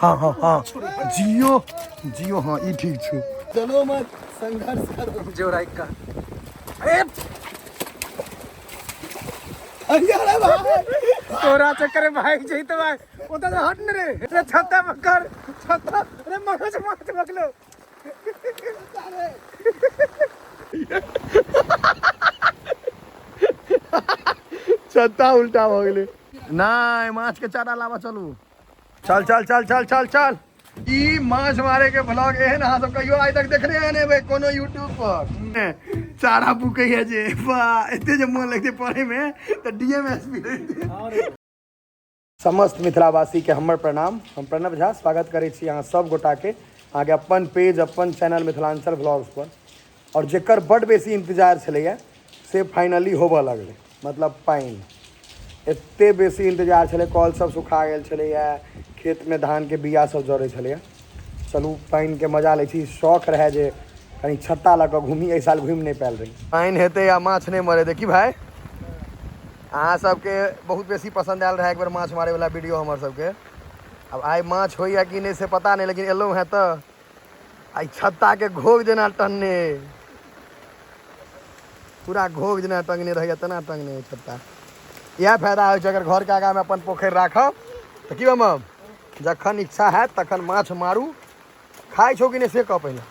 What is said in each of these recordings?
हाँ हाँ हाँ, जियो जियो। हाँ, ई ठीक छौ। चलो मत, संघर्ष करो। जो राइक का। अरे अरे भाई, तोरा चक्कर में भाग जइते भाई। ओतऽ से हट न रे। अरे छत्ता पकड़, छत्ता। अरे मगज माछ पकड़ो। छत्ता उल्टा भऽ गेलै। नहि, माछ के चारा लाबऽ चलू। चल चल चल चल चल चल। ई माछ मारे के ब्लॉग एहन अहाँ सब कहियो आइ तक देखने नहि हेबै कोनो यूट्यूब पर। चारा बुकै है जे वाह, एते जे मोन लगतै पढ़े में तऽ डीएमएसपी रहितै। समस्त मिथिलावासी के हमर प्रणाम। हम प्रणव झा स्वागत करै छी अहाँ सब गोटा के अहाँके अपन पेज, अपन चैनल मिथिलांचल ब्लॉग्स पर। और जेकर बड बेसी इंतजार छलैया से फाइनली होबऽ लगलै। मतलब पानि एते बेसी इंतजार छलै, कल सब सुखा गेल छलैया, खेत में धान के बिया सब जरै छलैया। चलू पानि के मजा लै छी। शौक रहै जे कनि छत्ता लऽ कऽ घूमी, एहि साल घूमि नहि पायल रही। पानि हेतै आ माछ नहि मरे। देखी भाई, अहाँ सबके बहुत बेसी पसंद आयल रहै एक बेर माछ मारे वाला वीडियो हमर सबके। अब आइ माछ होइया कि नहि से पता नहि, लेकिन एलहुँ हेँ तऽ आइ छत्ता के घोघ जेना टंगने, पूरा घोघ जेना टंगने रहैया तेना टंगने है छत्ता। इएह फायदा होइ छै अगर घरके आगाँमे अपन पोखरि राखब तऽ की मामा, जखन इच्छा हैत तखन माछ मारू। खाइ छौ कि नहि से कह पहिले।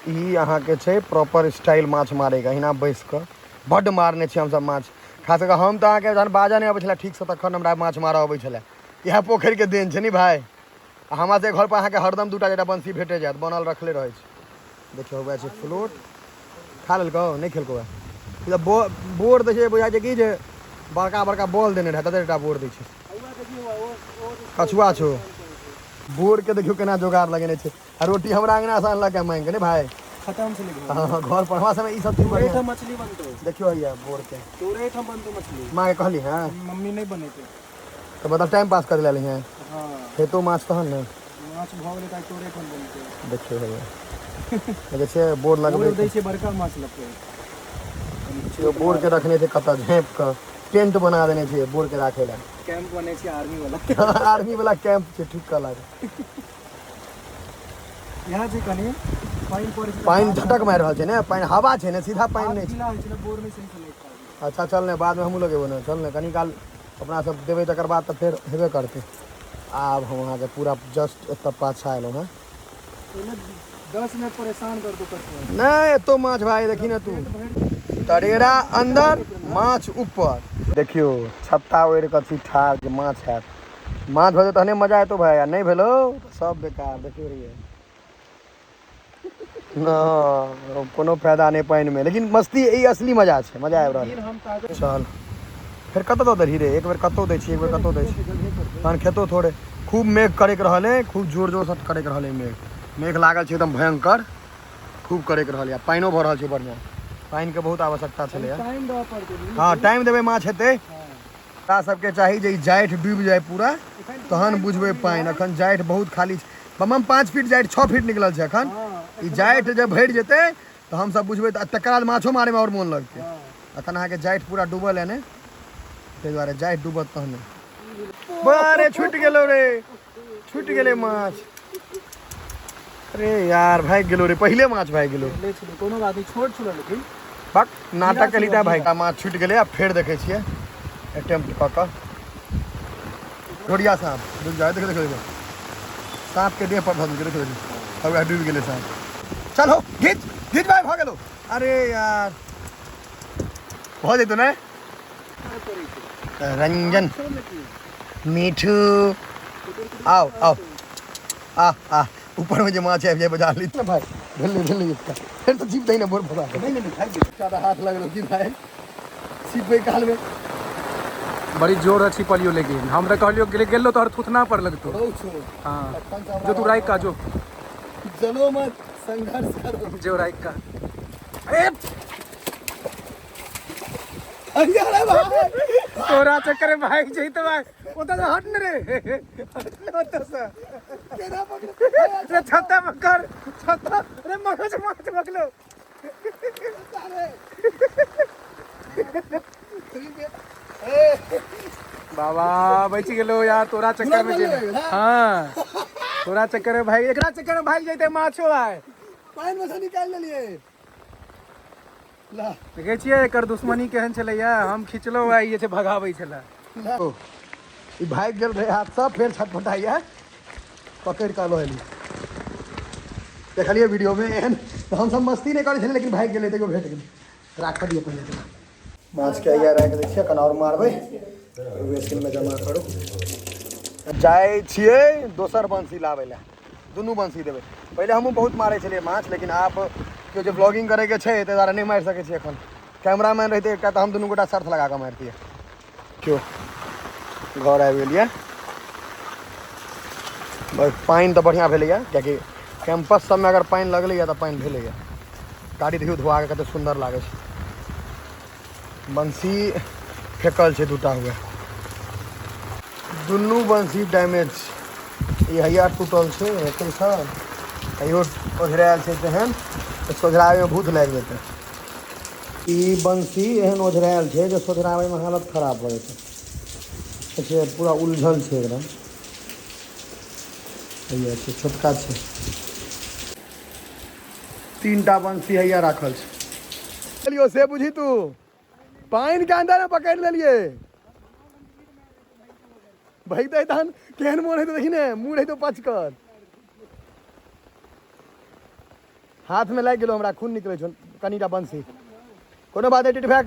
ई अहाँके छै प्रॉपर स्टाइल माछ मारैके, अहिना बैस कऽ बड्ड मारने छी हमसब माछ। खास कऽ हम तऽ अहाँके जहन बाजऽ नहि अबै छलै ठीकसँ तखन हमरा माछ मारऽ अबै छलै। इएह पोखरिके देन छै ने भाय। आ हमरा सबके घर पर अहाँके हरदम दूटा चारिटा बंसी भेटे जायत, बनल रखले रहै छै। देखियौ वएह छै फ्लोट। खा लेलकौ? नहि खेलकौ। वएह बोर दै छै, बुझाइ छै कि जे बड़का बड़का बॉल देने रहै, तते टा बोर दै छै। कछुआ छौ। बोर के देखियौ केना जोगाड़ लगेने छै। आ रोटी हमरा अंगना से अनलक मांगि के, नहीं भाई? खत्म से निकल। हाँ, घर पर हमरा समय ई सब चीज तोरे बढ़िया। ठाम मछली बनतो। देखियौ हैया बोर के। तोरे ठाम बनतो मछली। माँ के कहली हैं? मम्मी नहीं बनेते। तो मतलब टाइम पास कर लेली हैं। हाँ। खेतो माछ तहन ने। माछ भऽ गेलै तऽ तोरे ठाम बनतै। देखियौ हैया, देखै छियै बोर लगबै बोर दै छै बड़का माछ लगतै। यो बोर के रखने छै कतऽ झाँपि कऽ, टेंट बना देने छै बोर के राखै लए। कैंप बनै छै आर्मी वाला। आर्मी वाला कैंप छै, ठीक कहलक। यहाँ छै कनि पानि पड़ै छै। पानि झटक मारि रहल छै ने, पानि हवा छै ने, सीधा पानि नहि छै। गीला होइ छै ने, बोर नहि सही से लागि पाबै। अच्छा चल ने, बाद में हमहूँ लगेबो ने। चल ने, कनि काल अपना सब देबै तकर बाद तऽ फेर हेबे करतै। आब हम अहाँके पूरा जस्ट एतऽ पाछा एलहुँ हेँ। पहिले 10 मिनट परेशान कर दो कछुआ। नहि एतो माछ भाई, देखी ने तू, तरेरा अंदर माछ ऊपर। देखियौ छत्ता ओढ़ि कऽ छी ठाढ़ जे माछ हैत। माछ भऽ जेतै तहने मजा एतौ भाई, आ नहि भेलौ तऽ सब बेकार। देखियौ रहियै न, कोनो फायदा नहि पानिमे, लेकिन मस्ती ई असली मजा छै, मजा आबि रहल। चल फेर कतऽ दऽ देलही रे? एक बेर कतौ दै छी, एक बेर कतौ दै छी, तहन खेतो थोड़े। खूब मेघ करैक रहल है, खूब जोर जोरसँ करैक रहल है मेघ। मेघ लागल छै एकदम भयंकर, खूब करैक रहल है। पानिओ भऽ रहल छै बढ़िआँ, पानिके बहुत आवश्यकता छलैया। टाइम देबऽ पड़तै। हाँ टाइम देबै, माछ हेतै। हमरा सबके चाही जे ई जाठि डूबि जाय पूरा तहन बुझबै पानि। अखन जाठि बहुत खाली छै बमम, 5 फीट जाठि 6 फीट निकलल छै अखन। ई जाठि जे भरि जेतै तऽ हमसब बुझबै, तऽ तकर बाद माछो मारैमे आओर मोन लगतै। अखन अहाँके जाठि पूरा डूबल है ने, ताहि दुआरे जाठि डूबत तहने। अरे छुटि गेलो रे, छुटि गेलै माछ। अरे यार भागि गेलो रे, पहिले माछ भागि गेलो। कोनो बात नहीं, छोट छलो लेकिन बक नाटक केली तऽ भाई माछ छुटि गेलै। आब फेर देखै छियै अटेम्प्ट कऽ कऽ। ढोरिया साँप डूबि जाए। देखो देखो देखो, साँप के देह पर धऽ देलकै। देखो देखो, अब डूबि गेलै साँप। चलो घीच घीच भाई, भऽ गेलो। अरे यार भऽ जेतौ ने। रंजन मीठू आओ आओ, आ आ ऊपर में जे माछ आबि जाय बजा ली ने भाई। भेलै भेलै, एकटा फेर तऽ जीप दही ने बोर फसा। नहीं नहीं भाई, ज्यादा हाथ लगलो की भाई छिपै काल में? बड़ी जोर अच्छी पलियो, लेकिन हम तऽ कहलियो गेलो गेलो तोहर थुथना पर लगतो। हाँ जो तू राइक का जो। चलो मत, संघर्ष करो। जो राइक का। अरे अरे भाई, तोरा चक्कर में भाग जइते भाई। ओतऽ से हट न रे, हट न ओतऽ से। अरे छत्ता पकड़, छत्ता। अरे मगज माछ पकड़ो। बाबा बचि गेलो यार तोरा चक्कर में जे। हाँ, तोरा चक्कर में भाई, एकरा चक्कर में भागि जैते माछो आय। पानि में से निकालि लेलियै। ला। देखै छियै एकर दुश्मनी केहन छलैया, हम खिचलहुँ आ ई जे छै भगाबै छलै। ओ, ई भागि गेल रहै हाथसँ, फेर छटपटाइया, पकड़ि कऽ लऽ एली। देखलियै वीडियोमे एहन हमसब मस्ती नहि करै छलियै, लेकिन भागि गेलै, देखियौ भेट गेलै। राखऽ दियौ पहिले एकरा। माछके हैया राखि दै छियै, एखन आओर मारबै, बेसिनमे जमा करू। जाइ छियै दोसर बंसी लाबै लए, दुनू बंसी देबै। पहिले हमहूँ बहुत मारै छलियै माछ, लेकिन आब केओ जे ब्लॉगिंग करैके छै ताहि दुआरे नहि मारि सकै छियै एखन। कैमरामैन रहितै एकटा तऽ हम दुनू गोटा शर्त लगा कऽ मारितियै। केओ घर आबि गेलियै। पानि तऽ बढ़िआँ भेलैए, किएकि कैंपस सबमे अगर पानि लगलैए तऽ पानि भेलैए। गाड़ी देखियौ धोआ कऽ कते सुन्दर लागै छै। बंसी फेकल छै दूटा हुए, दुनू बंसी डैमेज छै। ई हैया टूटल छै एतैसँ, इहो ओझरायल छै तेहन तऽ सोझराबैमे भूत लागि जेतै। ई बंसी एहन ओझरायल छै जे सोझराबैमे हालत खराब भऽ जेतै। देखियौ पूरा उलझल छै एकदम। हैया छै, छोटका छै। तीनटा बंसी हैया राखल छै। चलियो से बुझी तू पानि के अंदर में पकड़ लेलिए। भैते तहन केहन मोन हेतौ देखी ने, मुँह रहितौ पचकल। हाथ में लागि गेलो हमरा, खून निकलै छौ कनिटा बंसी। कोनो बात नहि, टिट भैक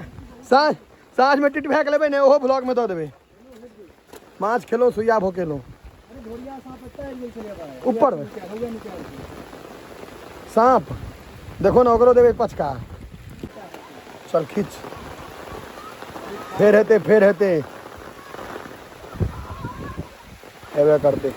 साँझ साँझ में टिट भैक लेबै ने, ओहो ब्लॉग में दऽ देबै। माछ खेलहुँ, सुइया भोकेलहुँ। ऊपर में साँप देखो ने, ओकरो देबै पचका। चल खींच, फेर हेतै, फेर हेतै, हेबे करतै।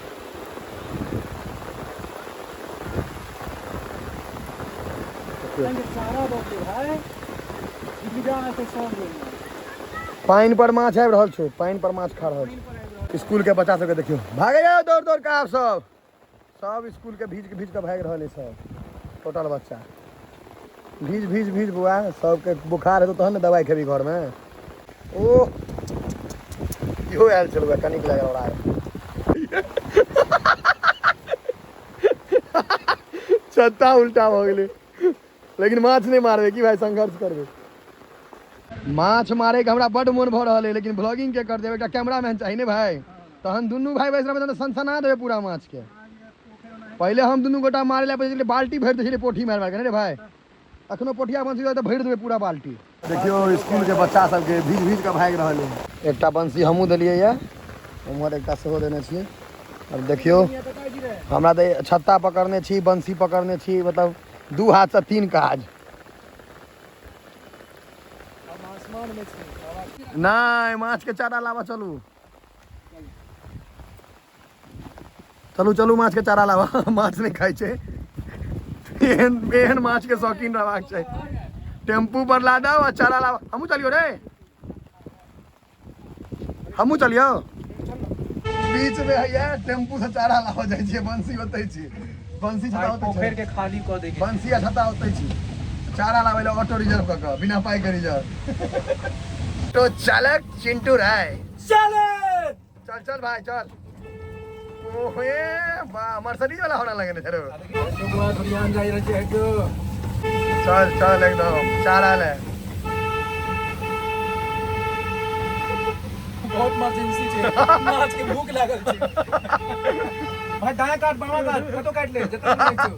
पानि पर माछ आबि रहल छै, पानि पर माछ खा रहल छै। स्कूल के बच्चा सबके देखियौ भागे जाओ दौड़ दौड़ के। आब सब सब स्कूल के भीज भीज के भागि रहल है सब टोटल बच्चा। भीज भीज भीज बुआ, सबके बुखार हेतौ तहन ने दवाइ खेबी घरमे। ओ इहो आयल छल कनिक लागल ओकरा। छत्ता उल्टा भऽ गेलै, लेकिन माछ नहि मारबै की भाई, संघर्ष करबै। माछ मारैके हमरा बड्ड मोन भऽ रहल है, लेकिन ब्लॉगिंग के कर देबै, एकटा कैमरामैन चाही ने भाई। तहन दुनू भाई बैस रहबै तहन सनसना देबै पूरा माछके। पहिले हम दुनू गोटा मारै लए बैस बाल्टी भरि दै छलियै पोठी मारि मारि कऽ, नहि रे भाई? अखनो पोठिया बंसी तऽ भरि देबै पूरा बाल्टी। देखियौ स्कूल के बच्चा सबके भीज भीज कऽ भागि रहल है। एकटा बंसी हमहूँ देलियै यऽ, उम्हर एकटा सेहो देने छियै। अब देखियौ हमरा तऽ छत्ता पकड़ने छी, बंसी पकड़ने छी, मतलब दू हाथसँ तीन काज। नहि माछ के चारा लाबऽ चलू, चलू चलू माछ के चारा लाबऽ। माछ नहि खाइ छै, एहन एहन माछ के शौकीन रहबाक चाही। टेम्पू पर लादब आ चारा लाबऽ। हमहूँ चलियौ रे, हमहूँ चलियौ। बीच में हैया टेम्पू से चारा लाबऽ जाइ छियै, बंसी ओतै छी, बंसी छता ओतै पोखरि छै, के खाली कऽ दै के। बंसी आ छता ओतै छी। चारा लाबै लए ऑटो रिजर्व कऽ कऽ, बिना पाइ के रिजर्व। तो चालक चिंटू राय, चले चल चल भाई चल। ओहे वाह, मर्सिडीज वाला होना लगेने छै रे। जाई रहल छै हटो। चल चल एकदम चारा ले। बहुत इमरजेंसी छै, माछ के भूख लागल छै भाई। दायां काट, बायां काट, कतो काट ले, जतऽ मन छौ।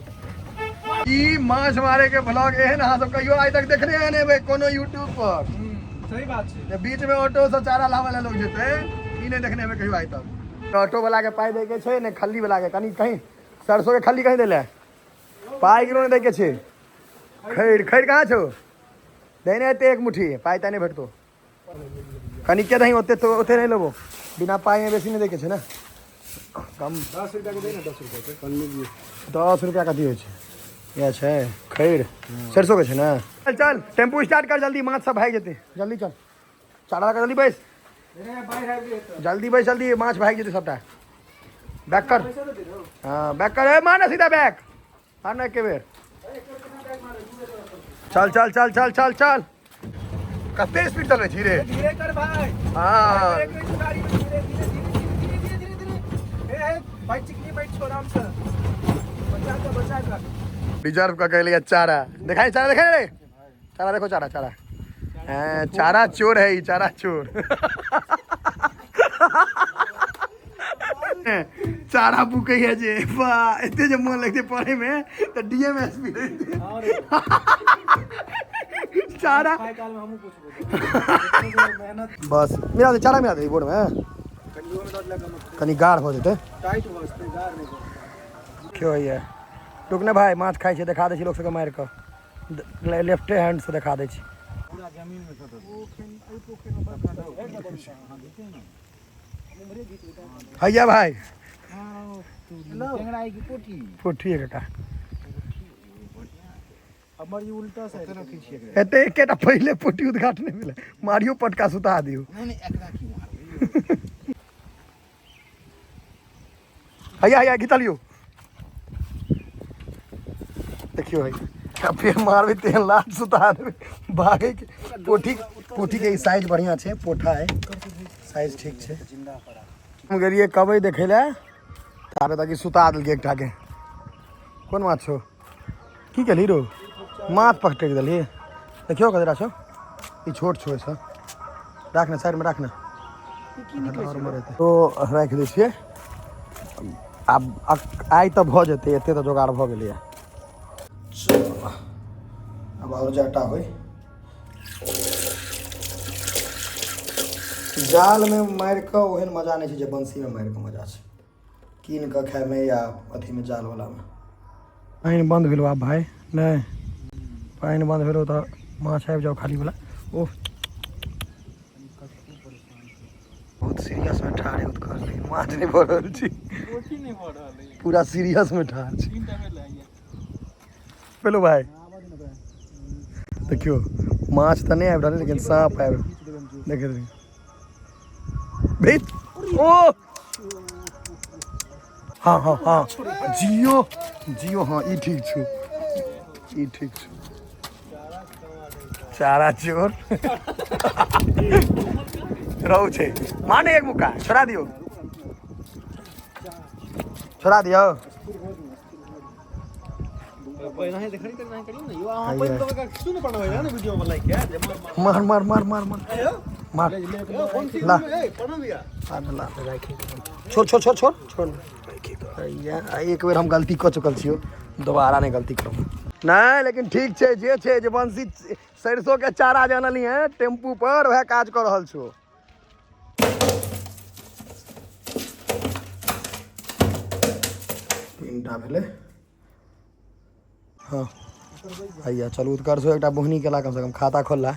ई माछ मारे के ब्लॉग एहन अहाँ सब कहियो आइ तक देखने नहि हेबै कोनो यूट्यूब पर। सही बात छै। जे बीच में ऑटो से चारा लाबै लए लोग जेतै, ई नहि देखने हेबै कहियो आइ तक। ऑटो वाला के पाइ दै के छै ने खल्ली वाला के, कनि कहीं सरसों के खल्ली कहीं दै ले, पाइ केकरो नहि दै के छै। खैर खैर कहाँ छौ? देने हेतै एक मुट्ठी, पाइ ताइ नहि भेटतौ। कनिके दही, ओते तो ओते नहि लेबो, बिना पाइ में बेसी नहि दै के छै ने। कम 10 रुपया के दे ना, 10 रुपया के कन्नी। 10 रुपया कथी होइ छै? इएह छै खैर, सरसों के छै ने। चल चल टेम्पू स्टार्ट कर जल्दी, माछ सब भागि जेतै। जल्दी चल, चारा लगा जल्दी बैस, जल्दी बैस, जल्दी माछ भागि जेतै सबटा। बैक कर, हाँ बैक कर, ए मार ना सीधा बैक, मार ना एके बेर। चल चल चल चल चल चल। कते स्पीड चलबै छी रे? धीरे कर भाई। हाँ ब्रेक नहीं गाड़ी। भाई चिकनी बैठ छोड़ आराम से बचा के बचा के। रिजर्व का कहलिए चारा दिखाई, चारा दिखाई रे, चारा देखो, चारा चारा हैं, चारा चोर है ई, चारा चोर। चारा बुकै है जे वाह, एते जे मन लगते पढ़े में त डीएमएसपी रहते। चारा खाए काल में हमहूँ पूछबो मेहनत। बस मिला दे, चारा मिला दे बोर्ड में, कनी गाढ़ हो जेतै। टाइट भऽ जेतै, गाढ़ नहि भऽ। क्यों होइए? रुक ने भाई, माछ खाइ छै, देखा दै छी लोक सबके मारि कऽ, लेफ्टे हैंड से देखा दै छी। पूरा जमीन में सटल। हैया भाई। टेंगरा की पोठी? पोठी है काका। हमर ई उल्टा साइड रखै छियै। एते एकेटा पहिले पोठी उद्घाटन नहि भेलै, मारियो पटका सुता दियौ। नहि नहि, एकरा की मारबै? हैया हैया घिचा लियौ, देखियौ है, आ फेर मारबै तेहन लात सुता देबै भागै के। पोठी, पोठी के साइज बढ़िया छै, पोठा है, साइज ठीक छै। जिंदा पड़ा। हम गेलियै कबै देखै लए, ताबे तक ई सुता देलकै एकटा के। कोन माछ छौ? की केलही रो? माथ पकटि देलही। देखियौ कजरा छौ, ई छोट छौ, एहिसँ राख ने, साइडमे राख ने। की निकलै छै? तो राखि दै छियै आब। आइ तऽ भऽ जेतै, एते तऽ जोगाड़ भऽ गेलैए। आब आओर जाटा होइ जालमे मारि कऽ ओहन मजा नहि छै जे बंसीमे मारि कऽ मजा छै, कीन कऽ खायमे या अथीमे जालवलामे। पानि बन्द भेलो आब भाय? नहि, पानि बन्द भेलो तऽ माछ आबि जाउ खालीवला। ओह, बहुत सीरियस में ठाढ़ है उत्कर्ष, लेकिन माछ नहि भऽ रहल छै। पोठी नहि भऽ रहल है। पूरा सीरियस में ठाढ़ छै। तीन टा भेल है। पेलो भाय, देखियौ, माछ तऽ नहि आबि रहल, लेकिन साँप आबि देख देख। ओ हाँ हाँ हाँ, जियो जियो, हाँ ई ठीक छौ, ई ठीक छौ। चारा चोर रहू छै, माने एक मुक्का छोड़ा दियौ, छोड़ा दियौ। मार मार मार मार मार मार, ला ला, छोड़ छोड़ छोड़ छोड़ छोड़। एक बेर हम गलती कऽ चुकल छियौ, दोबारा नहि गलती करब। नहि, लेकिन ठीक छै जे छै, जे बंसी सरिसो के चारा जे अनलियै हैं टेम्पू पर, वएह काज कऽ रहल छौ। तीनटा भेलै। हाँ हैया, चलू उत्कर्ष, एकटा बोहनी केला, कमसँ कम खाता खोलला।